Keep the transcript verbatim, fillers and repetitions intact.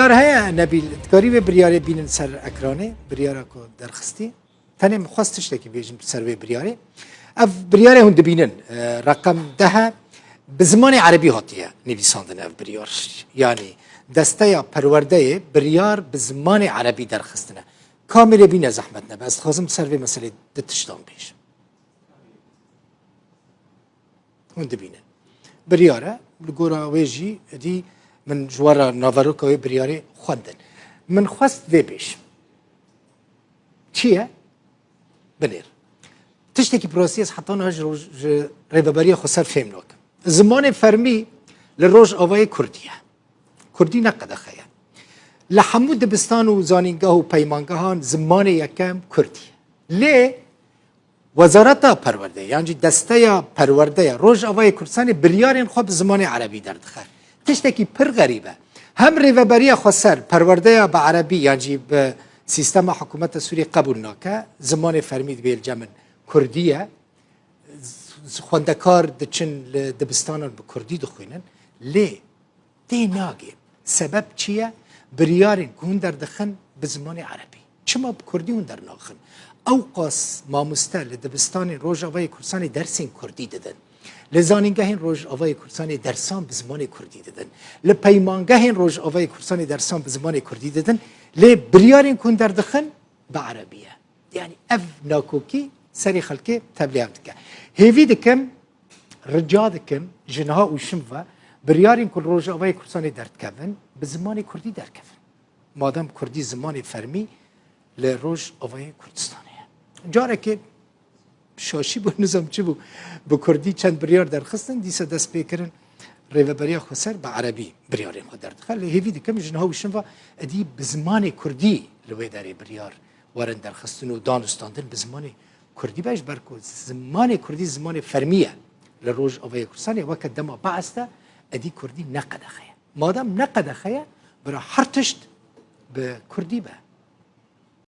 Biryar heye Nebîl, dikarî vê biryarê bînin ser ekranê, biryara ku derxistî. Tenê min xwest tiştekî bêjim ser vê biryarê. Ev biryarê hûn dibînin, e, reqem deh e, bi zimanê erebî hatiye nivîsandin ev biryar. Yanî desteya perwerdeyê biryar bi zimanê erebî derxistine. Kamîrê bîne zehmet nebe. Ez dixwazim ser vê meselê di tiştan bêjim. Hûn dibînin. Biryar e, li gora wê jî êdî min ji we re naveroka wê biryarê xwendin. Min xwest vê bêjim. Çi ye? Binêr. Tiştekî bi rastî ez heta niha ji roj-, ji rêveberiya xweser fêm nakim. Zimanê fermî li Rojavayê Kurdî ye. Kurdî ne qedexe ye. Li hemû dibistan û zanîngeh û peymangehan zimanê yekem Kurdî ye. Lê Wezareta Perwerdeyê, yan jî desteya perwerdeya Rojavayê Kurdistanê biryarên xwe bi zimanê erebî derdixe. Tiştekî pir xerîb e. Hem rêveberiya xweser perwerdeya bi erebî, yan jî bi sîstema hikûmeta Sûriyê qebûl nake, zimanê fermî dibê li cem min Kurdî ye. Z-, xwendekar diçin li dibistanan bi Kurdî dixwînin. Lê Tê nagê. Sebeb çi ye? Biryarên ku hûn derdixin bi zimanê erebî. Çima bi kurdî hûn dernaxin? Ewqas mamoste li dibistanên Rojavayê Kurdistanê dersên kurdî didin. Li zanîngehên Rojavayê Kurdistanê dersan bi zimanê kurdî didin. Li peymangehên Rojavayê Kurdistanê dersan bi zimanê kurdî didin. Lê biryarên ku hûn derdixin bi erebî ye. Yanî ev nakokî serê xelkê tevlihev dike. Hêvî dikim, rica dikim, ji niha û şim ve biryarên ku li Rojavayê Kurdistanê derdikevin, bi zimanê kurdî derkevin. Madem kurdî zimanê fermî li Rojavayê Kurdistanê ye. Carekê şaşî bû, nizam çi bû, bi kurdî çend biryar derxistin, dîsa dest pê kirin rêveberiya xweser bi erebî biryarên xwe derdixe. Lê hêvî dikim ji niha û şim ve êdî bi zimanê kurdî li wê derê biryar werin derxistin û danûstandin bi zimanê kurdî be, ji ber ku zimanê kurdî zimanê fermî ye li Rojavayê Kurdistanê, weke dema Bees de êdî kurdî ne qedexe ye. Madem ne qedexe ye, bira her tişt bi kurdî be.